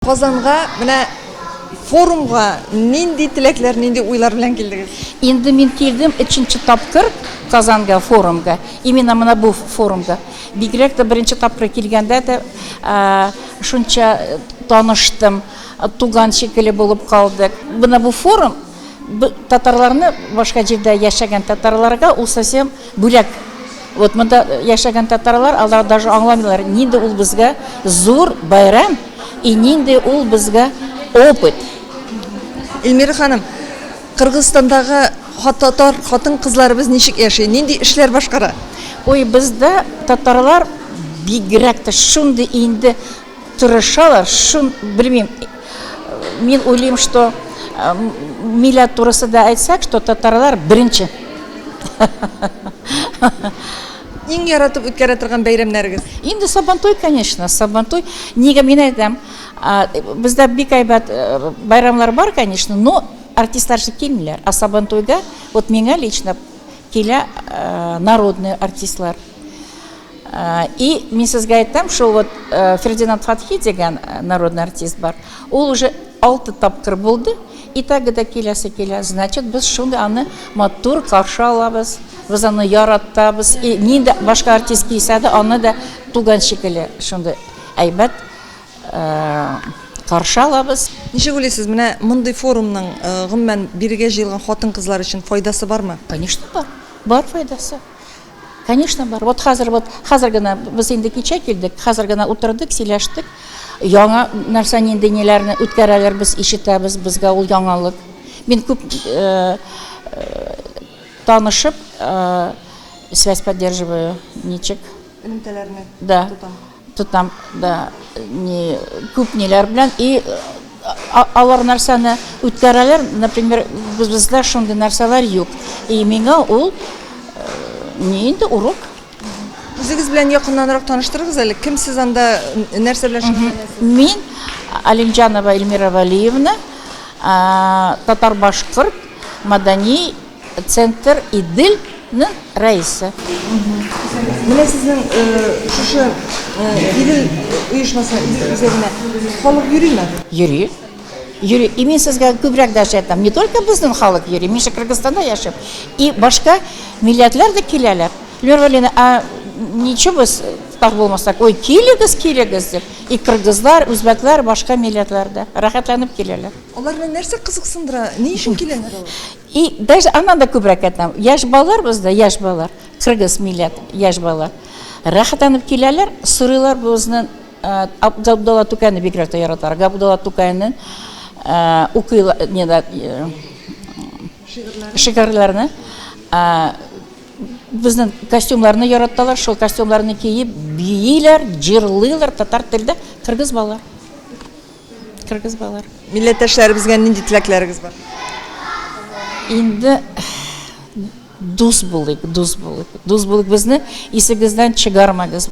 Казанга менә форумга нинди теләкләр, нинди уйлар белән килдегез? Инде мин килдем өченче тапкыр Казанга форумга, именно менә бу форумга. Бигрәк тә беренче тапкыр килгәндә дә шунча таныштым, туган шикелле булып калдык. Менә бу форум татарларны башка җирдә яшәгән татарларга ул совсем бүләк. Вот монда яшәгән татарлар, алар даже аңламыйлар, нинди ул безгә зур байрам и нинди ул безгә опыт. Эльмира ханым, Кыргызстандагы татар хатын-кызларыбыз ничек яши, нинди эшләр башкара? Ой, бездә татарлар бигрәк тә шундый инде тырышалар, шун, белмим, мин уйлыйм, что милләт турысында әйтсәк, что татарлар беренче. Иң яратып үткәрә торган бәйрәмнәрегез? Инде Сабантуй, конечно, Сабантуй. Нигә мин әйтәм, бездә бик әйбәт байрамлар бар, конечно, но артистлар же килмиләр. А Сабантуйга, вот миңа лично килә народный артистлар. И мин сезгә әйтәм, шул вот Фердинанд Фатхи дигән народный артист бар. Ул уже 6 тапкыр булды, и тагы да киләсе килә. Значит, без шундый аны матур каршы алабыз, без аны яратабыз. И нинди башка артист килсә дә, аны да туган шикелле шундый әйбәт каршы алабыз. Ничек уйлыйсыз, менә мондый форумның, гомумән, бирегә җыелган хатын-кызлар өчен файдасы бармы? Конечно, бар. Бар файдасы. Конечно, бар. Вот хәзер вот хәзер генә без инде кичә килдек, хәзер генә утырдык, сөйләштек. Яңа нәрсә нинди ниләрне үткәрәләр, без ишетәбез, безгә ул яңалык. Мин күп э, э, танышып, э, связь поддерживаю, ничек? Элемтәләрне да. тотам. Тотам, да, не, күп ниләр белән. И алар нәрсәне үткәрәләр, например, бездә шундый нәрсәләр юк. И миңа ул не инде урок. Үзегез белән якыннанрак таныштырыгыз әле. Кем сез анда, нәрсә белән шөгыльләнәсез? Мин Алимҗанова Эльмира Валиевна, татар-башкорт мәдәни Центр Идел ның рәисе. Менә сезнең шушы Идел оешмасына, Идел үзәгенә халык йөриме? Йөри. Йөри. И мин сезгә күбрәк даже әйтәм, не только безнең халык йөри, мин же Кыргызстанда яшим. И башка милләтләр дә киләләр. Эльмира Валерьевна, а ничего без татар булмасак, ой, килегез, килегез дип. И кыргызлар, үзбәкләр, башка милләтләр дә рәхәтләнеп киләләр. Аларны нәрсә кызыксындыра? Ни өчен киләләр алар? И даже аннан да күбрәк әйтәм. Яшь балалар бездә, яшь балалар, кыргыз милләт, яшь балалар. Рәхәтләнеп киләләр, сорыйлар безнең Габдулла Тукайны бигрәк тә яраталар. Габдулла Тукайны укыйлар, не да, шигырьләрне. Безнең костюмларны яраталар, шул костюмларны киеп бииләр, җырлыйлар татар телдә кыргыз балалар. Кыргыз балалар. Милләттәшләребезгә нинди теләкләрегез бар? Инде дус булыйк, дус булыйк. Дус булыйк безне исегездән чыгармагыз.